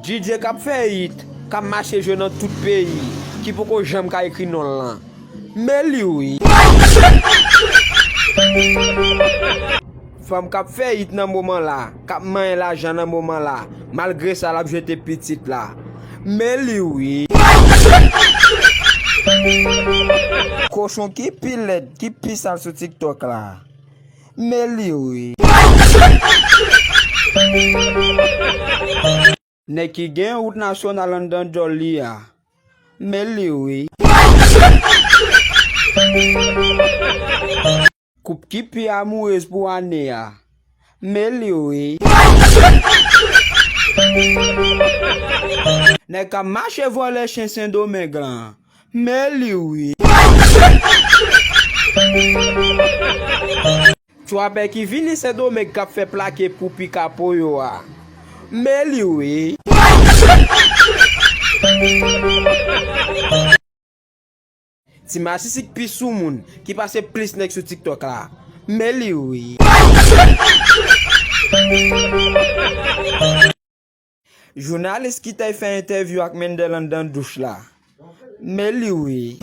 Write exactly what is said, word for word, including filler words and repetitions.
D J k ap fè hit, k ap mache jwe nan tout peyi, ki poko janm ka ekri non l lan. Men li wi. Fanm k ap fè hit nan moman la, k ap manyen lajan nan moman la, malgre sa l ap jete pitit la. Men li wi. Kochon ki pi lèd, ki pi sal sou TikTok la. Men li wi. Nèg ki gen wout nasyonal anndan djòl li a. Men li wi. Koup ki pi amourez pou ane a. Men li wi. Nèg k ap mache vòlè chen Sendomeng lan. Men li wi. Twapè ki vini Sendomeng k ap fè plake pou pika po yo a. Men li wi. Ti masisi k pi soumoun, ki pase plis nèg sou TikTok la. Men li wi. Jounalis ki t al fè entèvyou ak Mendel anndan douch la. Men li wi.